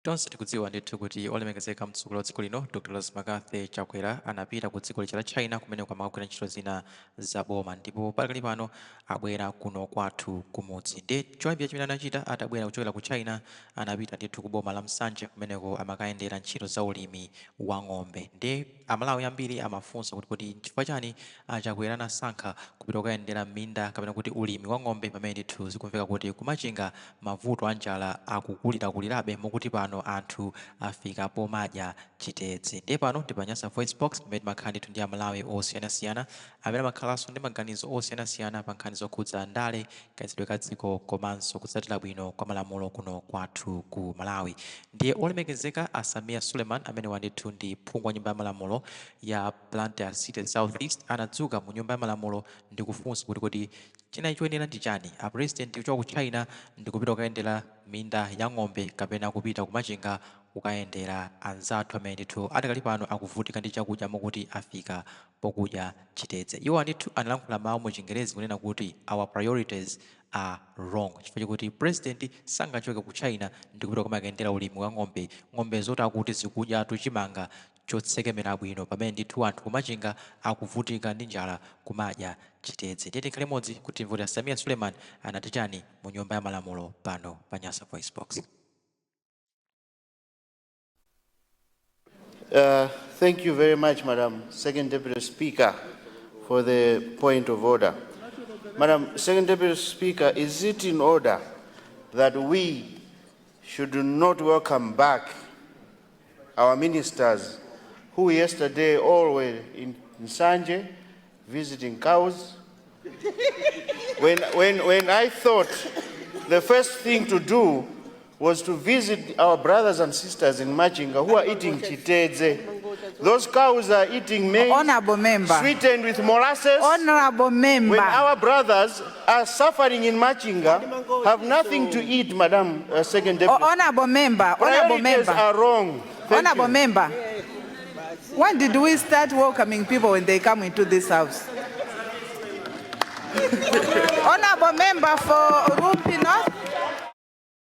Tonse tikudziwa ndithu kuti olemekezeka mtsogoleri wa dziko lino Dr Lazarus McCarthy Chakwera anapita ku dziko lija la China kumeneko amakagwira ntchito zina za boma ndipo pakali pano abwera kuno kwathu kumudzi. Ndiye choyambira chimene anachita atabwera kuchokera ku China anapita ndithu ku boma la Nsanje kumeneko amakayendera ntchito za ulimi wa ng'ombe. Ndiye Amalawi ambiri amafunsa kuti kodi nchifukwa chani a Chakwera anasankha kupita kukayendera minda kapena kuti ulimi wa ng'ombe pamene ndithu zikumveka kuti ku Machinga mavuto a njala akukulirakulirabe mokuti pano anthu afika pomadya chitedze. Ndiye pano ndi pa Nyasa VoiceBox pamene timakhala ndithu ndi Amalawi osiyanasiyana amene amakhalanso ndi maganizo osiyanasiyana pa nkhani zokhudza ndale, kayendetsedwe ka dziko komanso kutsatira bwino kwa malamulo kuno kwathu ku Malawi. Ndiye olemekezeka a Sameer Suleman amenewa ndithu ndi phungu wa nyumba ya malamulo ya Blantyre City South East anadzuka mu nyumba ya malamulo ndikufunsa kuti kodi chinali choyenera ndi chani a president kuchoka ku China ndikupita kukayendera minda ya ng'ombe kapena kupita ku Machinga kukayendera anzathu amene ndithu adakali pano akuvutika ndi chakudya mokuti afika pokudya chitedze. Iwowa ndithu analankhula mawu mu chingerezi kunena kuti our priorities are wrong chifukwa chakuti president sangachoke ku China ndikupita kumakayendera ulimi wa ng'ombe, ng'ombe zoti akuti zikudyatu chimanga chotsekemera bwino pamene ndithu anthu ku Machinga akuvutika ndi njala kumadya chitedze. Ndiye tikhale limodzi kuti timve kuti a Sameer Suleman anati chani mu nyumba ya malamulo pano pa Nyasa VoiceBox. Thank you very much, Madam Second Deputy Speaker, for the point of order. Madam Second Deputy Speaker, is it in order that we should not welcome back our ministers who yesterday all were in Nsanje visiting cows? When I thought the first thing to do was to visit our brothers and sisters in Machinga who are eating chitedze. Those cows are eating maize Honorable member. Sweetened with molasses. Honorable member. When our brothers are suffering in Machinga, have nothing to eat, Madam Second Deputy. Honorable member. Honorable Priorities member. are wrong. Thank Honorable you. Member. When did we start welcoming people when they come into this house? Honorable member for Rumphi North.